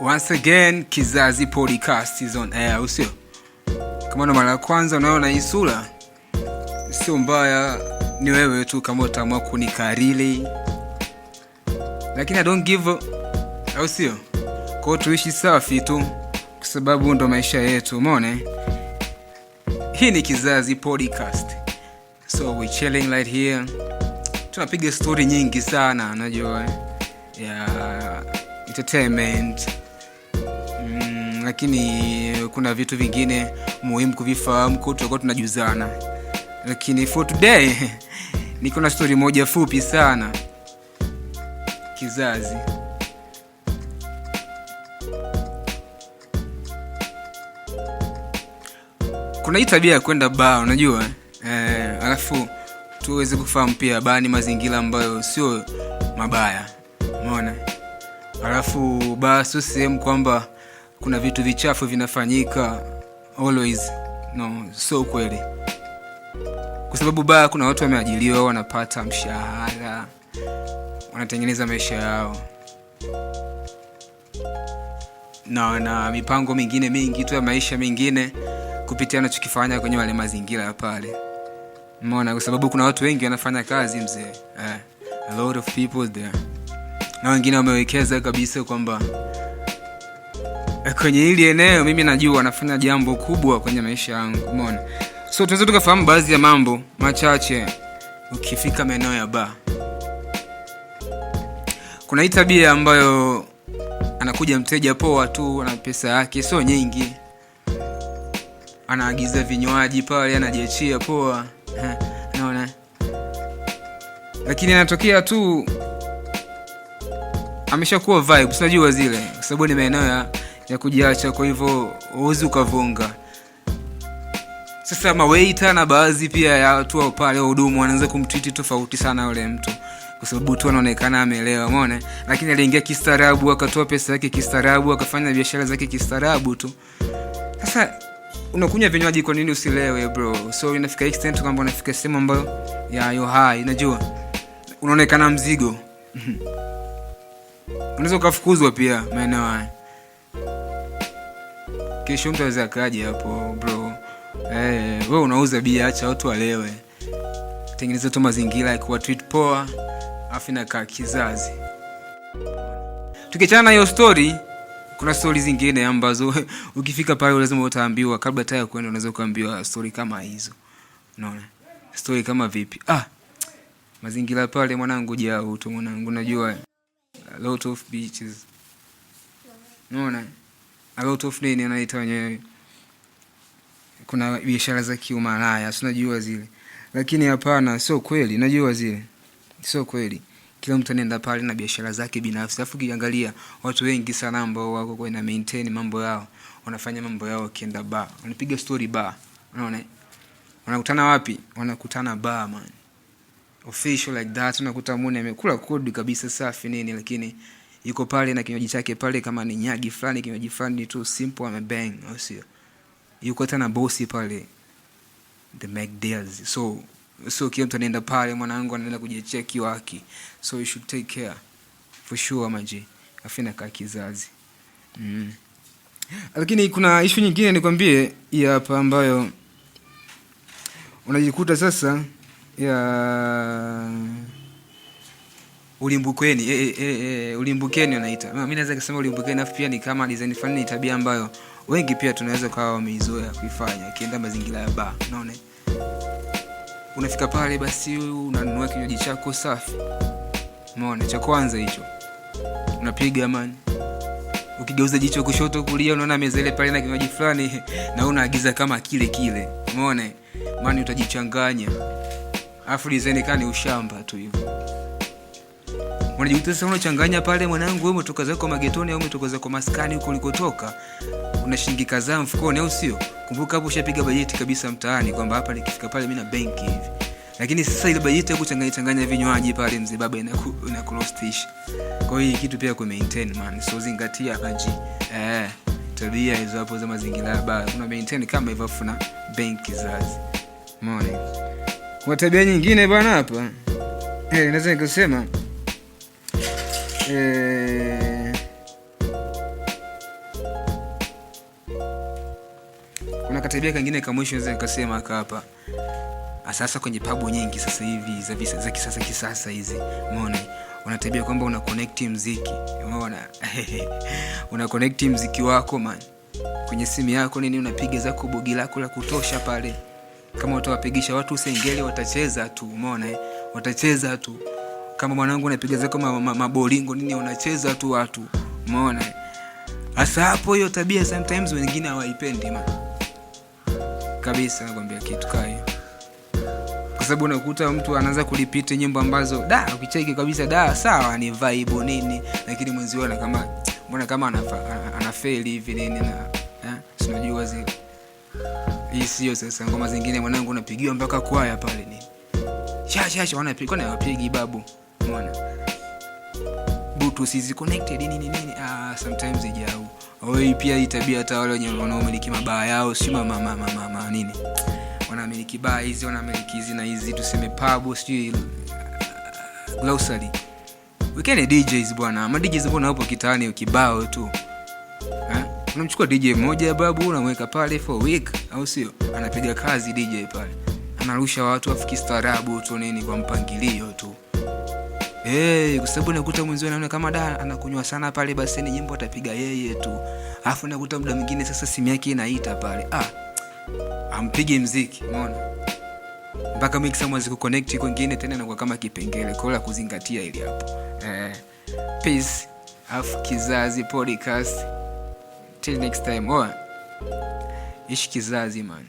Once again, Kizazi Podcast is on air, usio? Kama ndo mara ya kwanza unaona hii sura, sio mbaya, ni wewe tu kama utaamua kunikarili, lakini I don't give a, au sio? Kwa hiyo tuishi safi tu, kwa sababu ndo maisha yetu, umeona? Hii ni Kizazi Podcast, so we chilling right here, tunapiga story nyingi sana, unajua ya entertainment lakini kuna vitu vingine muhimu kuvifahamu, kwa tutakuwa tunajuzana. Lakini for today niko na story moja fupi sana. Kizazi. Kuna hii tabia ya kwenda bar, unajua? Alafu tuweze kufahamu pia bar ni mazingira ambayo sio mabaya. Umeona? Alafu bar sio sehemu kwamba kuna vitu vichafu vinafanyika always. No, sio kweli. Kwa sababu bar kuna watu wameajiriwa, wanapata mshahara, wanatengeneza maisha yao na mipango mingine mingi tu ya maisha mengine kupitia wanachokifanya kwenye wale mazingira ya pale. Umeona? Kwa sababu kuna watu wengi wanafanya kazi mzee. A lot of people there. Na wengine wamewekeza kabisa kwamba kwenye hili eneo mimi najua wanafanya jambo kubwa kwenye maisha yangu. Umeona? So tunaweza tukafahamu baadhi ya mambo machache ukifika maeneo ya bar. Kuna hii tabia ambayo anakuja mteja poa tu, ana pesa yake sio nyingi, anaagiza vinywaji pale, anajiachia poa, unaona? Lakini anatokea tu ameshakuwa vibes, unajua zile, kwa sababu ni maeneo ya kujiacha, kwa hivyo huwezi ukavunga. Sasa mawaiter na baadhi pia ya watu wa pale wahudumu wanaanza kumtreat tofauti sana yule mtu, kwa sababu tu anaonekana amelewa, umeona? Lakini aliingia kistaarabu, akatoa pesa yake kistaarabu, akafanya biashara zake kistaarabu tu. Sasa unakunywa vinywaji, kwa nini usilewe bro? So inafika extent kwamba unafika sehemu ambayo ya yo high, unajua unaonekana mzigo. Unaweza ukafukuzwa pia maeneo haya. Kesho mtu aweza akaja hapo bro. Wewe unauza bia, acha watu walewe. Tengeneza tu mazingira ya kuwa treat poa, afu inakaa kizazi. Tukiachana na hiyo story, kuna story zingine ambazo ukifika pale lazima utaambiwa, kabla hata ya kwenda unaweza ukaambiwa story kama hizo. Unaona? Story kama vipi? Mazingira pale mwanangu, jao tu mwanangu, unajua a lot of beaches. Unaona? A lot of nini anaita wenyewe. Kuna biashara za kiumalaya, si unajua zile. Lakini hapana, sio kweli, unajua zile. Sio kweli. Kila mtu anaenda pale na biashara zake binafsi. Alafu ukiangalia watu wengi sana ambao wako kwa ina maintain mambo yao, wanafanya mambo yao wakienda bar. Wanapiga story bar. Unaona? Wanakutana wapi? Wanakutana bar man. Official like that, unakuta muone amekula kodi kabisa safi nini, lakini yuko pale na kinywaji chake pale, kama ni nyagi fulani, kinywaji fulani tu simple, amebang, au sio? Yuko hata na bosi pale, they make deals. So kila mtu anaenda pale mwanangu, anaenda kujicheki waki. So you should take care for sure maji. Afina kaa kizazi. Lakini kuna issue nyingine nikwambie hii hapa ambayo unajikuta sasa ya ulimbukeni, ulimbukeni wanaita. Mimi naweza kusema ulimbukeni, afu pia ni kama design fulani, ni tabia ambayo wengi pia tunaweza kuwa wameizoea kuifanya ukienda mazingira ya bar, unaona? Unafika pale basi unanunua kinywaji chako safi. Umeona, cha kwanza hicho. Unapiga man. Ukigeuza jicho kushoto kulia unaona meza ile pale na kinywaji fulani na unaagiza kama kile kile. Umeona? Maana utajichanganya. Alafu design kani ushamba tu hivyo. Unajikuta sasa unachanganya pale mwanangu, wewe umetoka zako magetoni au umetoka zako maskani huko ulikotoka, una shilingi kadhaa mfukoni, au sio? Kumbuka hapo ushapiga bajeti kabisa mtaani kwamba hapa nikifika pale mimi na benki hivi. Lakini sasa ile bajeti ya kuchanganya changanya vinywaji pale mzee baba inakulostisha. Kwa hiyo kitu pia ku maintain man, so zingatia kaji. Tabia hizo hapo za mazingira ya bar, kuna maintain kama hivyo, afu na benki zazi. Umeona? Kuna tabia nyingine bwana hapa. Naweza nikasema Kuna katabia kangine ka mwisho naweza nikasema hapa. Sasa kwenye pabu nyingi sasa hivi za kisasa kisasa hizi, umeona una tabia kwamba una connect mziki, umeona una connect mziki wako man kwenye simu yako nini, unapiga zako bogi lako la kutosha pale. Kama utawapigisha watu sengeli watacheza tu, umeona watacheza tu. Kama mwanangu unapiga zako mabolingo nini, wanacheza tu watu, umeona. Sasa hapo hiyo tabia sometimes wengine hawaipendi man kabisa, nakwambia kitu kaa hiyo, kwa sababu unakuta mtu anaanza kulipita nyimbo ambazo da ukicheki kabisa da sawa ni vibe nini, lakini mwenzio ana kama mbona kama anafeli hivi nini na si unajua zile hii sio. Sasa ngoma zingine mwanangu unapigiwa mpaka kwaya pale nini, sha sha sha, wanapiga na wapigi babu, umeona bluetooth is connected nini nini. Sometimes ijau oi pia hii tabia hata wale wenye wanaomiliki mabaa yao si mama mama mama nini, wanamiliki baa hizi, wanamiliki hizi na hizi, tuseme pub sijui grocery, wekeni DJs bwana. Ma DJs mbona wapo kitaani kibao tu eh? Unamchukua DJ mmoja babu, unamweka pale for week, au sio? Anapiga kazi DJ pale, anarusha watu afu kistaarabu tu nini, kwa mpangilio tu. Kwa sababu nakuta mwenzio anaona kama da anakunywa sana pale, basi ni nyimbo atapiga yeye tu. Alafu nakuta muda mwingine sasa simu yake inaita pale, ampige mziki, umeona? Mpaka mixer mwanze kuconnect kwingine tena inakuwa kama kipengele kwa la kuzingatia ili hapo. Peace. Afu Kizazi Podcast. Till next time. Oa. Ishi kizazi man.